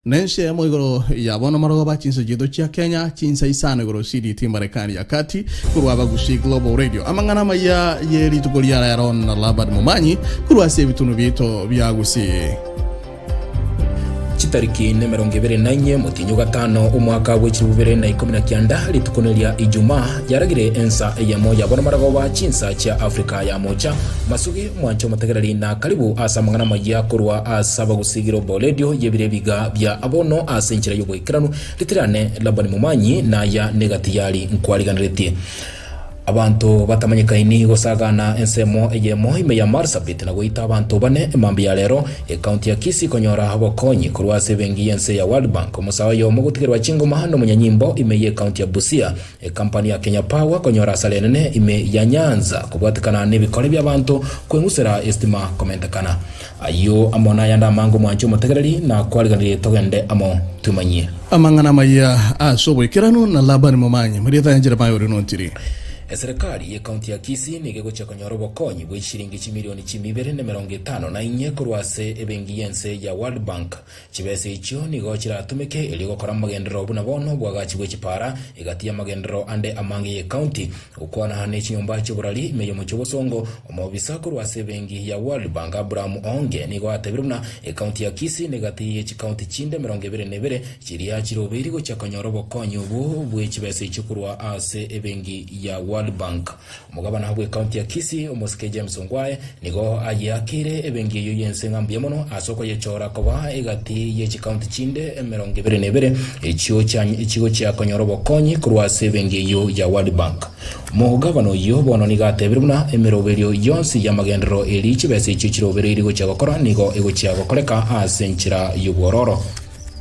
Nensemo igoro ya bono marogoba chinse chiaito chia Kenya, chinsa isano igoro CDT Marekani ya Kati, korwa Abagusii Global Radio. Amang'ana amaya ye rituko ria rero na Laban Momanyi korwa ase ebitunu biaito bia Gusii. Chitariki nemerongo ebere na inye omotienyi o gatano omwaka bwe chilifu bibere na ikomi na kianda, rituko neria Ijumaa, yaragire ensa eyemo ya bono maragoba chinsa chia Africa ya Mocha. Masugi, mwanche omotegereri na karibu ase amang'ana amayia korwa ase Abagusii Global Radio y'ebiro ebiga bia bono ase enchera y'oboikeranu. Ritirane Labani Momanyi naya negati yari nkwariganeretie. Abanto batamanyekaini gosagana ensemo eyemo ime ya Marsabit na goita abanto bane emambia ya rero, ekaunti ya Kisii konyora obokonyi korwa ase ebenki y'ense ya World Bank. Omosae oyomo gotigerwa chingoma nomonyanyimbo ime y'ekaunti ya Busia. Ekampani ya Kenya Power konyora asara enene ime ya Nyanza kobwatekana nebikore bi'abanto kweng'usera estima komentekana. Ayio amo nayande amange omwanche omotegereri na kwariganirie togende amo twemanyie. Amang'ana amayia ase oboikeranu na Labani momanyi, Marietha ya Jeremia oria nontiri. Eserekari y'Ekaunti ya Kisii nigo egochia konyora obokonyi bwe chishilingi chimilioni chimia ibere na emerongo etano na inye korwa ase ebenki y'ense ya World Bank. Chibesa echio nigo chiratumeke erio gokora amagenderero buna bono obwagachi bwe chipara egati y'amagenderero ande amange y'Ekaunti. Gokwana ne chinyomba chi'oborari ime y'omochie obosongo, omobisa korwa ase ebenki ya World Bank Abraham Oonge nigo atebire buna ekaunti ya Kisii negati ye chikaunti chinde 21 chiria chirobeiri gochia konyora obokonyi obwo bwe chibesa echio korwa ase ebenki ya World Bank. Omogabana bw'ekaunti ya Kisii omosike James Ongwae nigo ayeakeire ebenki eyio y'ense ng'a mbuya mono ase okoyechora koba egati ye chikaunti chinde 22 echio chigochia konyora obokonyi korwa ase ebenki eyio ya World Bank. Omogabana oyio bono nigo atebire buna emeroberio yonsi y'amagenderero eri chibesa echio chirobereirie gochia gokora nigo egochia gokoreka ase enchera y'obwororo.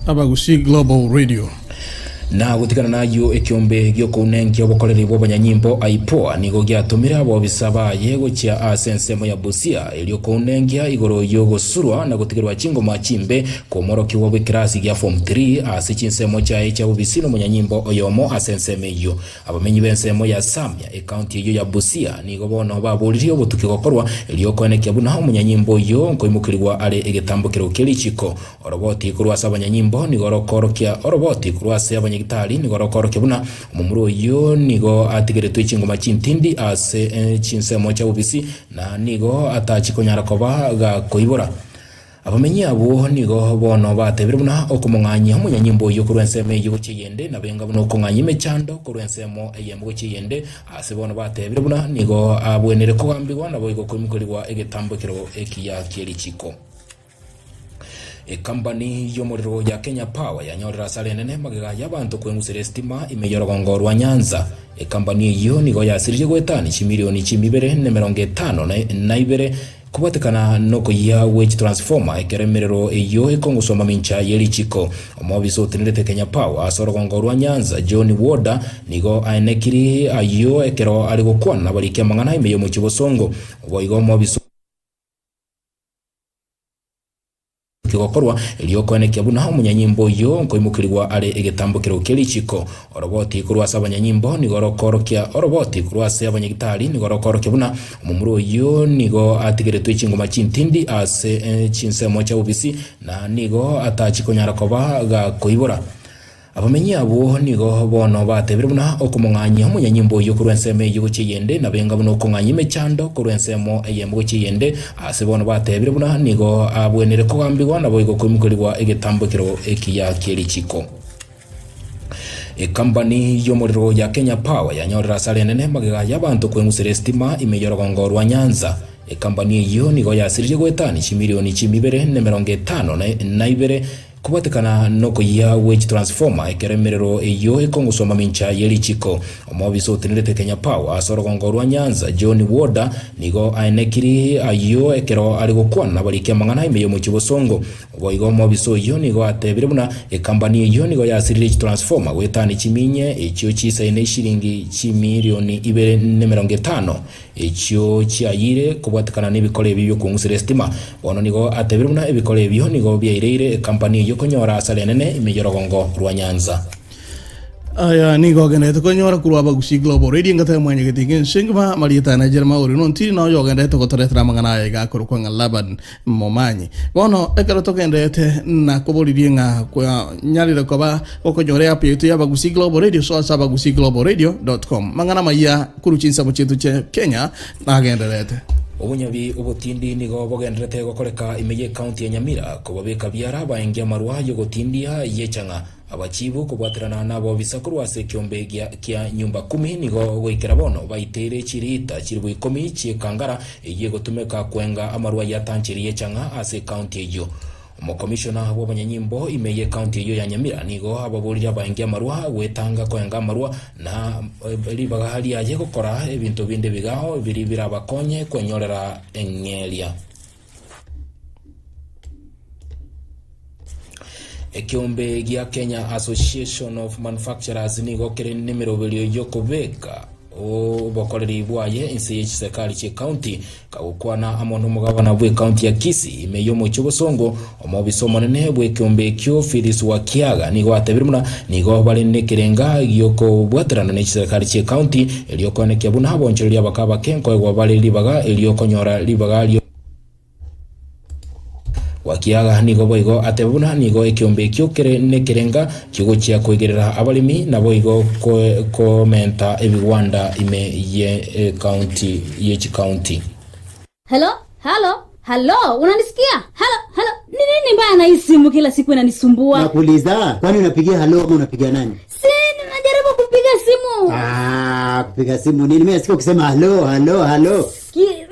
Abagusii Global Radio. Na gotigana nayio ekiombe gi'okounenkia obokoreri bw'abanyanyimbo IPOA nigo giatomire abobisa baye gochia ase ensemo ya Busia erio kounenkia igoro y'ogosurwa na gotigerwa chingoma chimbe kw'omorokigwa bw'ekerasi gia form 3 ase chinsemo chiaye chia bobisi nomonyanyimbo oyomo ase ensemo eyio. Abamenyi b'ensemo ya Samia, ekaunti eyio ya Busia, nigo bono baboririe obotuki gokorwa erio koenekia buna omonyanyimbo oyio nkoimokerigwa are egetambokero kie richiko. Oroboti korwa ase abanyanyimbo nigo rokoorokia Oroboti korwa ase abanyagitari nigo rokoorokia buna omomura oyio nigo atigeretwe chingoma chintindi ase chinsemo chia bobisi na nigo atachi konyara koba gakoibora. Abamenyi abwo nigo bono batebire buna okomong'anyia omonyanyimbo oyio korwa ensemo eyio gochia eyende nabenga buna okong'anyia emechando korwa ensemo eyemo gochia eyende ase bono batebire buna nigo abwenere kogambigwa naboigo koimokerigwa egetambokero ekiya kie richiko. Ekampani y'omorero ya Kenya Power yanyorire asara enene magega y'abanto kweng'usera esitima ime y'orogongo rwa Nyanza. Ekampani eyio nigo yasiririe goetania chimilioni chimia ibere na emerongo etano na ibere kobwatekana nokoyia gwe chitransformer ekero emerero eyio ekong'uswa mamincha ye richiko. Omobisa otenerete Kenya Power ase orogongo rwa Nyanza John Woda nigo aenekiri ayio ekero are gokwana nabariki amang'ana ime y'omochie Bosongo. Boigo omobisa. Kegokorwa, erio koenekia buna omonyanyimbo oyio nkoimokerigwa are egetambokero kie richiko. Oroboti korwa ase abanyanyimbo nigo rokoorokia Oroboti korwa ase abanyagitari nigo rokoorokia buna omomura oyio nigo atigeretwe chingoma chintindi ase chinsemo chia bobisi na nigo atachi konyara koba gakoibora. Abamenyi abwo nigo bono batebire buna okomong'anyia omonyanyimbo oyio korwa ensemo eyio gochia eyende, nabenga buna okong'anyia emechando korwa ensemo eyemo gochia eyende, ase bono batebire buna nigo abwenere kogambigwa naboigo koimokerigwa egetambokero ekiya kie richiko. Ekampani y'omorero ya Kenya Power yanyorire asara enene magega y'abanto kweng'usera esitima ime y'orogongo rwa Nyanza. Ekampani eyio nigo yasiririe goetania chimilioni chimia ibere na emerongo etano na ibere Kobwatekana nokoyia gwe chitransformer ekero emerero eyio ekong'uswa mamincha ye richiko, omobisa otenerete Kenya Power ase orogongo rwa Nyanza John Woda nigo aenekiri ayio ekero are gokwana nabariki amang'ana ime y'omochie Bosongo. Boigo omobisa oyio nigo atebire buna ekambani eyio nigo yasiririe chitransformer goetania chiminye echio chisaine eshiringi chimilioni ibere nemerongo etano. Echio chiayire kobwatekana nebikoro ebio bi'okong'usera esitima. Bono nigo atebire buna ebikoro ebio nigo biaireire ekampani eyio konyora asara enene ime y'orogongo rwa Nyanza. Aya nigo ogenderete konyora korwa Abagusii Global Radio engata ya mwanyageti engencho engima amarieta ane Jeremiah Orino Ntiri na oyo ogenderete gotoretera amang'ana aya iga akorokwa ng'a Laban Momanyi. Bono ekero togenderete na koboririe ng'a kwanyarire koba gokonyora eapp yaito ya Abagusii Global Radio soa ase abagusiiglobalradio.com. Mang'ana amayia korwa chinsemo chiaito chia Kenya nagendererete. Obonyabi obotindi nigo bogenderete gokoreka ime y'ecounty ya Nyamira kobabeka biara abaengi amarwa y'ogotindia y'echang'a. Abachibu kobwaterana nabobisa korwa ase ekiombe kia nyumba kumi nigo goikera bono baiteire chiriita chilifu ikomi chi'ekangara eyio egotumeka kwenga amarwa y'atanchiri y'echang'a ase ecounty eyio. Omokomishona bw'abanyanyimbo ime y'ecounty eyio ya Nyamira nigo ababorire abaengi amarwa gwetanga koenga amarwa na ribaga riaye gokora ebinto binde bigao biri birabakonye kwenyorera eng'eria. Ekeombe gia Kenya Association of Manufacturers nigo kere nemeroberio y'okobeka obokoreri bwaye inse ye chiserikali chie county kagokwana amo nomogabana bwe county ya Kisii ime y'omochie obosongo omobisa omonene bw'ekeombe ekio Phyllis Wakiaga nigo atebire buna nigo bare nekerenga giokobwaterana ne chiserikali chie county erio koenekia buna abonchoreria abake abake nkoegwa bare ribaga erio konyora ribaga rio Gwakiaga nigo boigo ateba buna nigo ekiombe ekio kere nekerenga ki'ogochia koigerera abaremi naboigo komenta ebigwanda ime ye county ye chicounty. Hello? Halo? Halo? Unanisikia? Halo? Halo? Ni nini mbaya na hii simu kila siku inanisumbua? Nakuuliza, kwani unapigia halo ama unapigia nani? Si ninajaribu kupiga simu. Ah, kupiga simu nini? Mimi nasikia ukisema halo halo halo.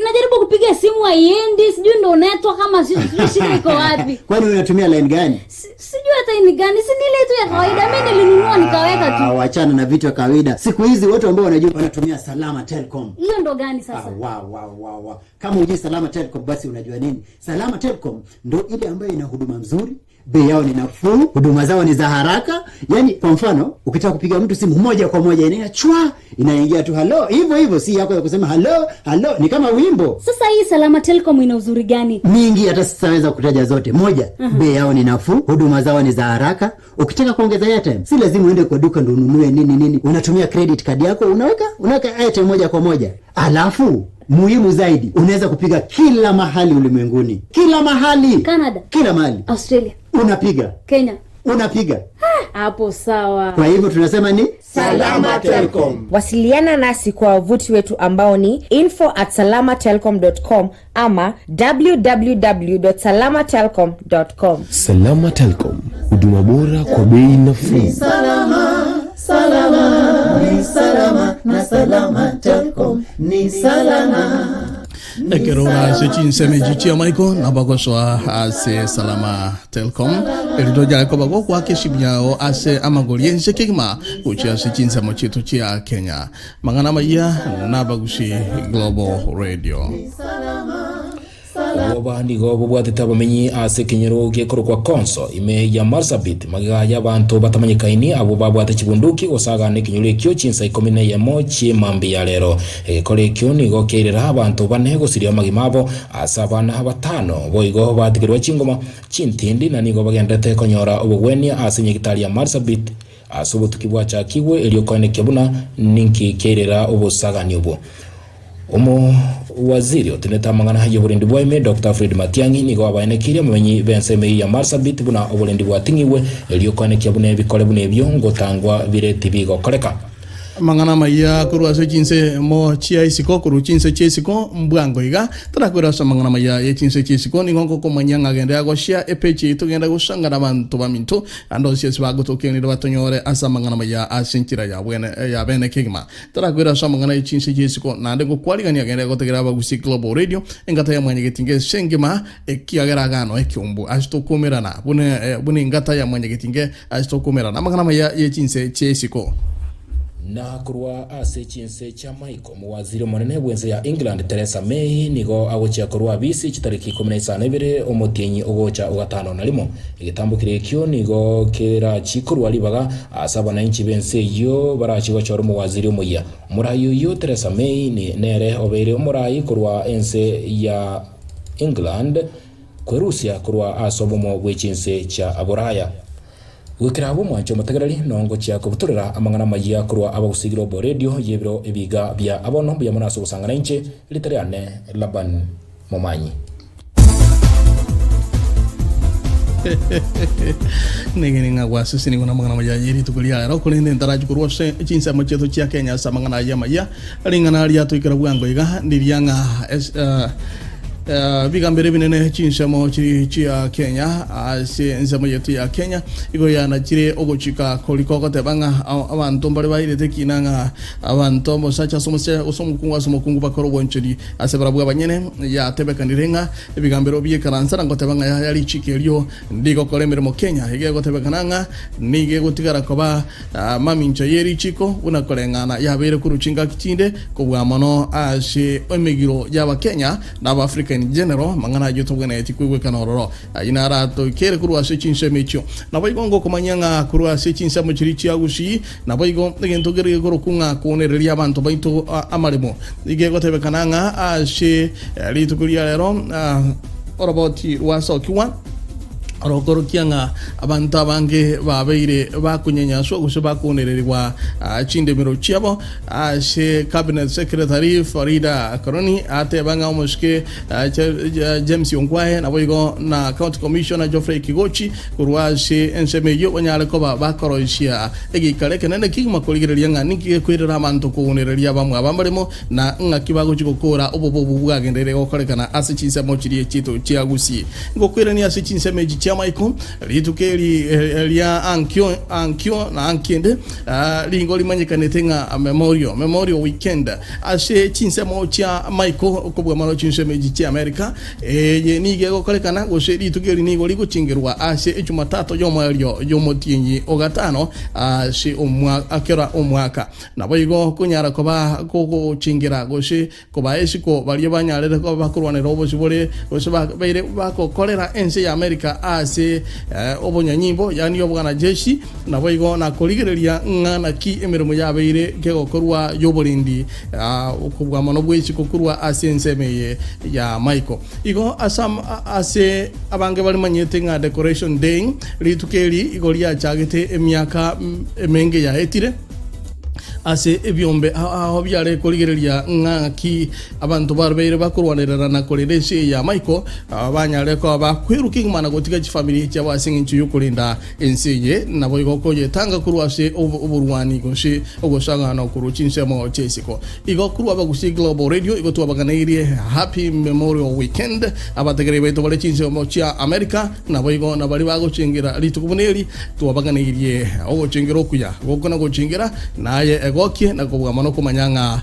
Najaribu kupiga simu haiendi, sijui ndo network kama sijui shida iko wapi. Kwani unatumia line gani? Sijui hata ni gani, si ni ile tu ya kawaida. Mimi nilinunua nikaweka tu. Ah, wachana na vitu vya kawaida. Siku hizi watu ambao wanajua wanatumia Salama Telcom. Hiyo ndo gani sasa? Ah, wa wa wa wa. Kama hujui Salama Telcom basi unajua nini? Salama Telcom ndo ile ambayo ina huduma nzuri, bei yao ni nafuu, huduma zao ni za haraka. Yaani kwa mfano, ukitaka kupiga mtu simu moja kwa moja inaenda chwa, inaingia tu halo, hivyo hivyo, si yako ya kusema halo halo, ni kama wimbo. Sasa hii Salama Telcom ina uzuri gani? Mingi hata sitaweza kutaja zote. Moja, bei yao ni nafuu, huduma zao ni za haraka. Ukitaka kuongeza airtime, si lazima uende kwa duka ndo ununue nini nini, unatumia credit card yako unaweka unaweka airtime moja kwa moja. Alafu muhimu zaidi, unaweza kupiga kila mahali ulimwenguni, kila mahali, Canada, kila mahali Australia, unapiga, Kenya. unapiga. Hapo sawa. Kwa hivyo tunasema ni Salama Telcom. Wasiliana nasi kwa wavuti wetu ambao ni info@salamatelcom.com ama www.salamatelcom.com. Salama Telcom, huduma bora kwa bei nafuu. Salama, salama, ni salama na Salama Telcom ni salama. Ekero ase chinsemo echi chi'amaiko nabagosoa ase Salama Telcom erito jakoba gokwaka esimu yao ase amagori ense kegima gochia ase chinsemo chiaito chia Kenya. Mang'ana amaya nabagusi Global Radio. Obwoba nigo bobwatete abamenyi ase ekenyoro gekorokwa Konso, ime ya Marsabit, magega y'abanto batamanyekaini abwo babwate chibunduki gosagana ekenyoro ekio chinsa ikomi na eyemo chi'emambia ya rero. Egekora ekio nigo kiairera abanto bane gosiria amagima abo ase abana batano boigo batigerwa chingoma chintindi na nigo bagenderete konyora obogwenia ase enyagitari ya Marsabit ase obotuki bwachakigwe erio koenekia buna ninki kiairera obosagani obwo. Omowaziri otenete amang'ana y'oborendi bwa ime, Doctor Fred Matiang'i, nigo abaenekirie abamenyi b'ensemo eyio ya Marsabit buna oborendi bwating'igwe, erio koenekia buna ebikore buna ebio ngotangwa bire tibigokoreka. Amang'ana amaya korwa ase chinsemo chia isiko, korwa chinse chia isiko mbwango iga, torakwere ase amang'ana amaya ye chinse chia isiko, nigo ngokomanyia ng'a genda yagochia epeji yaito genda gosanga nabanto baminto ande onsi ase bagotokenire batonyore ase amang'ana amaya ase enchera ya bwene ya bene kegima. Torakwere ase amang'ana ye chinse chi'isiko, naende ngokwarigania genda gotegera Abagusii Global Radio, engata ya mwanyagetinga ase engima, ekiagera agano ekiombu ase tokomerana buna buna engata ya mwanyagetinga ase tokomerana. Amang'ana amaya ye chinse chi'isiko. Na korwa ase chinse chi'amaiko, omowaziri omonene bw'ense ya England Theresa May nigo agochia korwa abisi chitariki ikomi na isano ibere omotienyi ogocha ogatano na rimo. Egetambo keria ekio nigo kerachie korwa ribaga ase abanainchi b'ense eyio barachie gochora omowaziri omoyia. Omorai oyio Theresa May nere obeire omorai korwa ense ya England kwerusia korwa ase obomo bwe chinse chia Boraya. Goikera abwo omwanche omotegereri nongochia kobutorera amang'ana amayia korwa Abagusii Global Radio y'ebiro ebiga bia abono mbuya mono ase ogosang'ana inche, erieta riane Laban Momanyi. Negene ng'a gwasesenigwe namang'ana amaya ye rituko ria rero, korende ntarachi korwa ase chinsemo chiaito chia Kenya ase amang'ana ayio amaya. Ring'ana riatoikera bwango iga ndiria ng'a es- eh, eh, bigambero ebinene chinsemo chiri chia Kenya ase ensemo yetu ya Kenya igo yanachire ogochika kori kogoteba ng'a a- abanto mbare bairete ekina ng'a abanto omosacha ase omosacha gose omokungu ase omokungu bakore obwanchani ase barabwo abanyene yatebekanire ng'a Ebigambero bi'ekaransa na ngoteba ng'a yaya richiko erio ndigokora emeremo Kenya. Iga egotebekana ng'a nigo egotigara koba mamincha ye richiko buna koreng'ana yabeire korwa chingaki chinde kobua mono ase emegiro y'Abakenya na Abafrica in general mang'ana ayio tobwenereti koigwekana ororo. Ayio naratoikere korwa ase chinsemo echio. Naboigo ngokomanyia ng'a korwa ase chinsemo chiria chia Gusii naboigo egento kere gekorokwa ng'a koonereria abanto baito amaremo. Iga egotebekana ng'a ase rituko ria rero oroboti rwasokigwa rokorokia ng'a abanto abange babeire bakonyenyaswa gose bakoonererigwa chindemero chiabo. Ase Cabinet Secretary Farida Karoni ateba ng'a omosike James Ongwae naboigo na County Commissioner Geoffrey Kigochi korwa ase ensemo eyio banyare koba bakoroisia egeikaro ekenene kegima korigereria ng'a ninki gekoirera abanto kounereria abamwabo amaremo na ng'aki bagochia gokora obobe obwo bwagendereire gokorekana ase chinsemo chiria chiaito chia Gusii. Ngokoirania ase chinsemo echi chi'amaiko rituko eri ria ankio ankio na ankende ringo rimanyekanete ng'a Memorial Memorial Weekend ase chinsemo chia maiko kobua mono chinsemo echi chia America. Eye nigo egokorekana, gose rituko eri nigo rigochengerwa ase Echumatatu y'omoerio y'omotienyi o gatano ase kera omwaka. Naboigo konyara koba kogochengera gose kobaa esiko baria banyarete koba bakorwanera obosibore gose babeire bagokorera ense ya America ase obonyanyimbo, yaani obwanajeshi. Naboigo nakorigereria ng'a naki emeremo yabeire kegokorwa y'oborendi okobua mono bw'esiko korwa ase ensemo eye ya Michael. Igo ase abange barimanyete ng'a Decoration Day rituko eri igo riachagete emiaka emenge yaetire, ase ebiombe ao biare korigereria ng'a ng'aki abanto babeire bakorwanerera na korenda ense eye ya Michael, banyare koba bakweruka kegima na gotiga chifamiri chiabo ase engencho y'okorenda Ense eye naboigo okoyetanga korwa ase oborwani gose ogosang'ana korwa chinsemo chi'isiko. Igo korwa Abagusii Global Radio igo twabaganeirie Happy Memorial Weekend abategereri baito bare chinsemo chia America naboigo na baria bagochengera rituko buna eri twabaganeirie ogochengera okuya gokwo na gochengera naye egokie na kobua mono komanya ng'a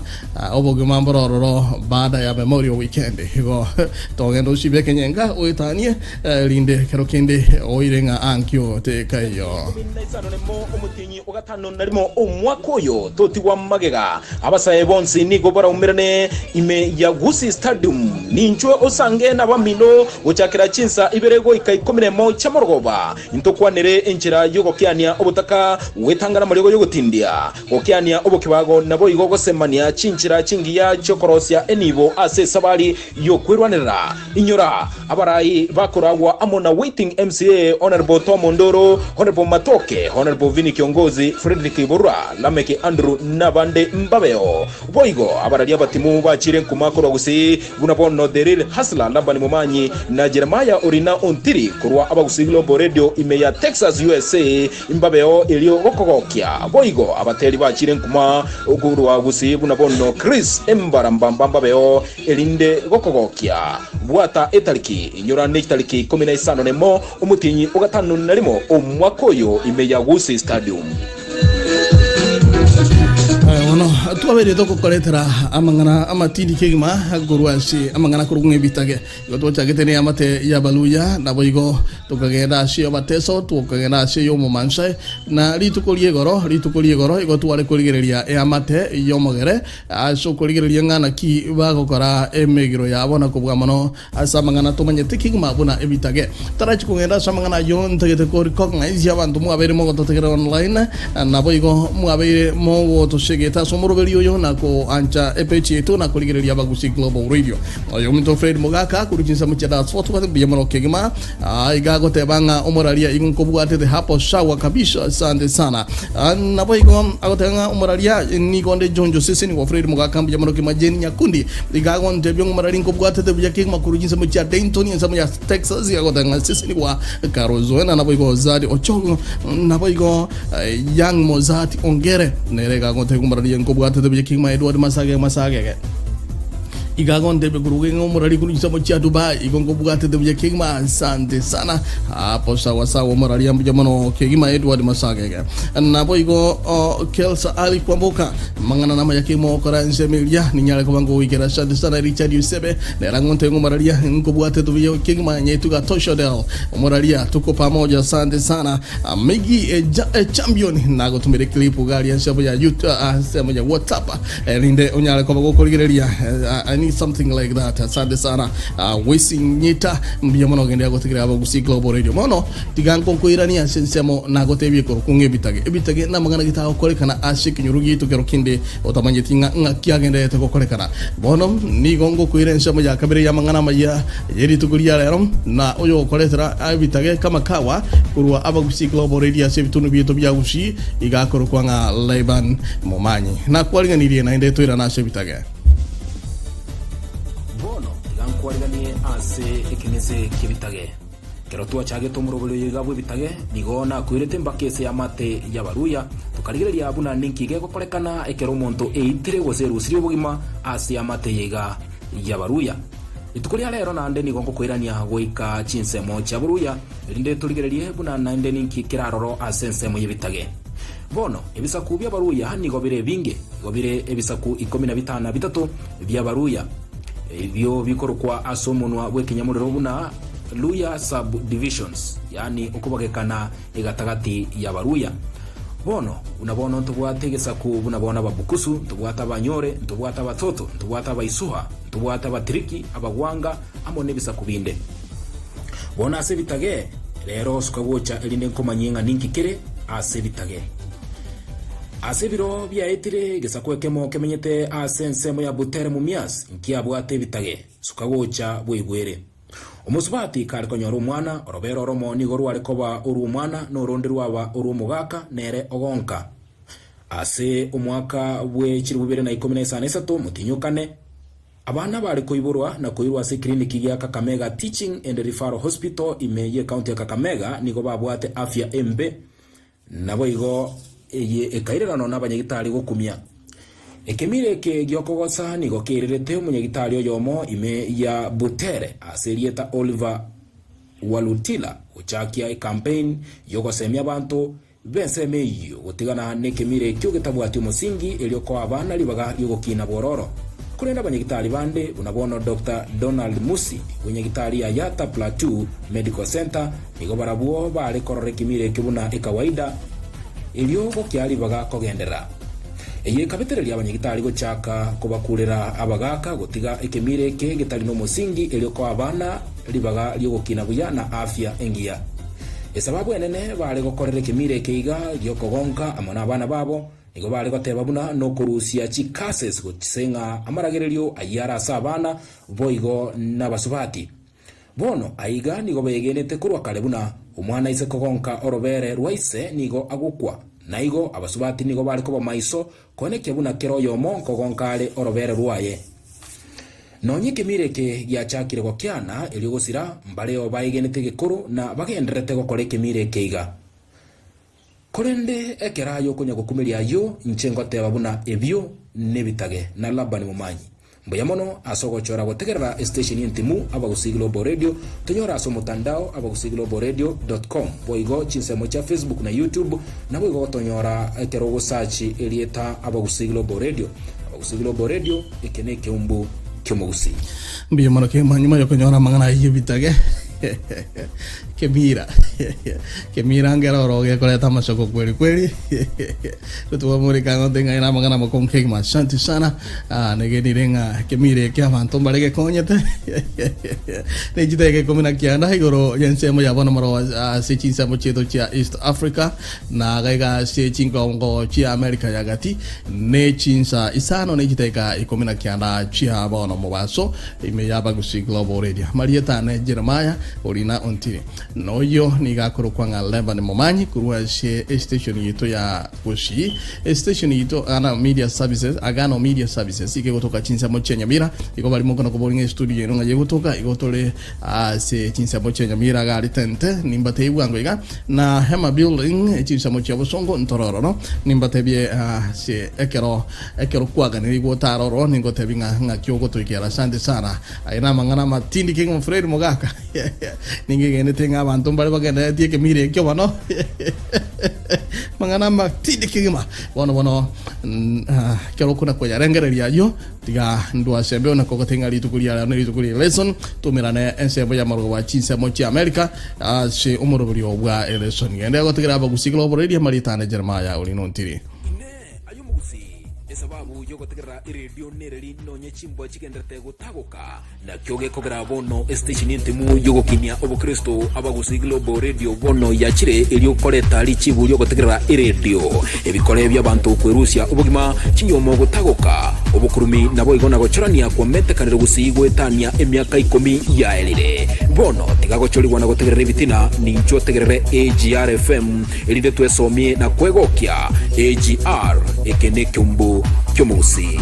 obogima mboro ororo baada ya Memorial Weekend. Igo togenda osibe ekenyenga oetanie Erinde ekero kende oire ng'a ankio tekaiyo. 15 omotienyi o gatano na rimo omwaka oyo totigwa magega. Abasae bonsi nigo baraumerane ime ya Gusii Stadium. Ninchwe osange nabamino gochakera chinsa ibere goika ikomi nemo chiamorogoba. Intokwanere enchera y'ogokeania obotaka, gwetanga namariogo y'ogotindia, gokeania obokebago naboigo gosemania chinchera chingiya chiokorosia enibo ase esabari y'okwerwanerera. Inyora, abarai bakoragwa amo na Waiting MCA, Honourable Tom Ondoro, Honourable Matoke, Honourable Vinny Kiongozi, Fredrick Iborwa, Lameck Andrew nabande mbabeo. Boigo abarari abatimu bachire nkuma korwa Gusii buna bono The Real Hustler Laban Momanyi na Jeremiah Orina Ontiri korwa Abagusii Global Radio ime ya Texas USA mbabeo erio gokogokia. Boigo abateri bachire nkuma korwa Gusii buna bono Chris Embarambamba mbabeo Erinde gokogokia, bwata etariki, inyora nechitariki ikomi na isano nemo, omotienyi o gatano na rimo omwaka oyo ime ya Gusii Stadium. Bono twabeire togokoretera amang'ana amatindi kegima korwa ase amang'ana korwa ng'ebitage. Igo twachagete neamate y'Abaluya, naboigo tokagenda ase Abateso, tokagenda ase ey'Omomansae, na rituko ri'igoro, rituko ri'igoro igo tware korigereria eamate y'omogere, Ase okorigereria ng'a naki bagokora emegiro yabo na kobua mono ase amang'ana tomanyete kegima buna ebitage. Tarachi kogenda ase amang'ana ayio ntagete kong'aisia abanto mwabeire mogototegerera online, naboigo mwabeire mogotoshegeta. ase omoroberi oyo na koancha epeji yaito na korigereria Abagusii Global Radio. Oyo ominto Fred Mogaka korwa chinsemo chia Dallas Fort Worth mbuya mono kegima. Ah, iga agoteba ng'a omoraria igo nkobwatete hapo sawa kabisa asante sana. Ah, nabo igo agoteba ng'a omoraria nigo nde Jonjo Seseni wa Fred Mogaka mbuya mono kegima Jane Nyakundi iga agontebia ng'a omoraria nkobwatete buya kegima korwa chinsemo chia Denton ensemo ya Texas iga agoteba ng'a Seseni wa Karozoena nabo igo Zadi Ochogo nabo igo Young Mozart Ongere nere iga agotebia omorari nkobwatete buya kegima Edward Masage Masagege iga agontebia korwa ng'a omorari korwa chinsemo chia Dubai igo nkobwatete buya kegima asante sana hapo sawa sawa omorari mbuya mono kegima Edward Masagege nabo igo oh, Kelsa Ali Kwamboka mang'ana namaya kegima okora ensemo eria ninyare koba ngogoikera asante sana Richard Yusebe nere agontebia ng'a omorari nkobwatete buya kegima Nyaituga Toshodel omoraria tuko pamoja asante sana Miggy e, ja, e champion nagotumire clip gari ensemo ya YouTube ah, ensemo ya WhatsApp eh, rinde onyare koba gokorigereria eh, I need something like that asante sana uh, wisi nyita mbuya mono gende agotigera abagusi Global Radio mono tiga nkonkoirania ase ensemo nagotebie koro kung'e ebitage ebitage namang'ana gitagokorekana ase ekenyoro giaito kero kende otamanyeti ng'a ng'aki agenderete gokorekana bono nigo ngokoira ensemo ya kabere y'amang'ana amaya Ye rituko ria rero, na oyogokoretera ebitage kama kawa korwa Abagusii Global Radio ase ebitunu biaito bia Gusii, iga akorokwa ng'a Laban Momanyi. Nakwaringanirie naende toirane ase ebitage. Bono tiga nkwariganie ase ekeng'ese ki'ebitage. Ekero twachagete omoroberio oyo iga bw'ebitage, nigo nakoirete mpaka ase eamate y'Abaluya, tokarigereria buna ninki gegokorekana ekero omonto eitire gose erusirie obogima ase eamate eye iga y'Abaluya. Rituko ria reero naende nigo ngokoirania goika chinsemo chia boruya, erinde torigererie buna naende ninki kere aroro ase ensemo y'ebitage. Bono ebisaku bi'Abaruya nigo bire ebinge, nigo bire ebisaku ikomi na bitano na bitato bi'Abaruya, ebio bikorokwa ase omonwa bw'ekenyamorero buna Luya sub-divisions, yaani okobagekana egatagati y'Abaruya. Bono, buna bono ntobwate egesaku buna bono Ababukusu, ntobwate Abanyore, ntobwate Abatoto, ntobwate Abaisuha, Ntobwate Abatiriki, Abagwanga, amo nebisaku binde. Bono ase ebitage, rero suka gocha erinde nkomanyie ng'a ninki kere ase ebitage. Ase ebiro biaetire, egesaku ekemo kemenyete ase ensemo ya Butere Mumias nkiabwate ebitage. Suka gocha bweigwere. Omosubati kare konyora omwana, orobere oromo nigo rware koba orw'omwana, na oronde rwaba orw'omogaka, nere ogonka. Ase omwaka bwe chilifu bibere na ikomi na isano na isato, motinyokane, abana bare koiborwa na koirwa ase ekiriniki gia Kakamega Teaching and Referral Hospital ime y'ecounty ya Kakamega nigo babwate afya embe, naboigo eye ekairerano nabanyagitari gokumia. Ekemira eke giokogosa nigo keirerete omonyagitari oyomo ime ya Butere ase erieta Oliver Walutila gochakia ecampaign yogosemia abanto B'ensemo eyio gotigana nekemira ekio getabwati omosingi erio koa abana ribaga ri'ogokiina bwororo. Korende abanyagitari bande, buna bono Doctor Donald Musi bw'enyagitari ya Yatta Plateau Medical Centre, nigo barabwo bare korora ekemira ekio buna ekawaida erio gokia ribaga kogenderera. Eye ekabetereria abanyagitari gochaka kobakurera abagaaka gotiga ekemira eke getari nomosingi erio koa abana ribaga ri'ogokiina buya na afya engiya. Esababu enene baare gokorera ekemira eke iga gi'okogonka amo nabana babo, nigo baare goteba buna nokorusia chicurses gose ng'a amaragererio ayio are ase abana, boigo nabasubati. Bono aiga nigo begenete korwa kare buna omwana ise kogonka orobere rwa ise nigo agokwa, na igo abasubati nigo bare koba maiso koenekia buna kera oyomo nkogonka are orobere rwaye. Nonya ekemira eke giachakire gokiana erio gosira, mbareo baegenete egekoro na bagendererete gokora ekemira eke iga. Korende ekero aye okonya gokumeria ayio, inche ngoteba buna ebio nebitage, na Labani momanyi. Mbuya mono ase ogochora gotegerera estation y'entimu Abagusii Global Radio, tonyore ase omotandao abagusii-global-radio dot com, boigo chinsemo chia Facebook na YouTube, naboigo gotonyora ekero ogosearch erieta Abagusii Global Radio. Abagusii Global Radio, eke nekeumbu ki'omogusii. Mbuya mono kegima nyuma yokonyora amang'ana ayio ebitage. Kemira Kemira ngera oro gekoreta amasoko kweli kweli Gotwamoreka ng'ote ng'a ere amang'ana amakong'u kegima. Asante sana. Ah, negenire ng'a kemira eke abanto mbare gekonyete. Ne chidakika ikomi na kianda igoro y'ensemo ya bono moro ase chinsemo chieto chia East Africa na gaiga ase chingongo chia America ya gati ne chinsa isano ne chidakika ikomi na kianda chia bono mobaso ime ya Bagusi Global Radio. Marieta ane Jeremiah Orina Ontiri. Noyio nigo akorokwa ng'a Laban Momanyi korwa ase estation yaito ya Gusii. Estation yaito Agano Media Services, Agano Media Services, iga egotoka chinsemo chia Nyamira. Igo bari mokona koboria ng'a estudio yaino ng'ai egotoka, igo tore ase chinsemo chia Nyamira iga aria Tente, nimbatebie bwango iga, na Hema Building chinsemo chia Bosongo ntore ororo. Nimbatebie ase ekero ekero kwaganire otare ororo ningotebie ng'a ng'aki ogotoikera. Asante sana. Aye namang'ana amatindi kegima Fred Mogaka. Ningegenete ng'a abanto mbare bagenderetie ekemira ekio bono. Mang'ana amatindi kegima. Bono bono ekero okona koyarengereria ayio, tiga ndwase embe ona kogote ng'a rituko ria rero ne rituko ria eleson, tumerane ensemo y'amarogo chinsemo chia America ase omoroberio bwa eleson. Genda gotegera abagusii global radio amarieta ane Jeremiah Orino Ntiri. Inee! Aye omogusii, esababu y'ogotegerera eredio nereri nonye chimbwa chigenderete gotagoka? Nakio gekogera bono esitesheni entemu y'ogokinia obokristo Abagusii Global Radio bono yachire erio koreta richibu riogotegerera eredio, ebikore bi'abanto kwerusia obogima, chinyomo gotagoka, obokurumi naboigo na gochorania kwamentekanire gusii goetania emiaka ikomi yaerire. Bono tiga gochorigwa na gotegerera ebitina, ninchwo otegerere AGR FM erinde twesomie na kwegokia. AGR, eke nekeumbu ki'omogusii.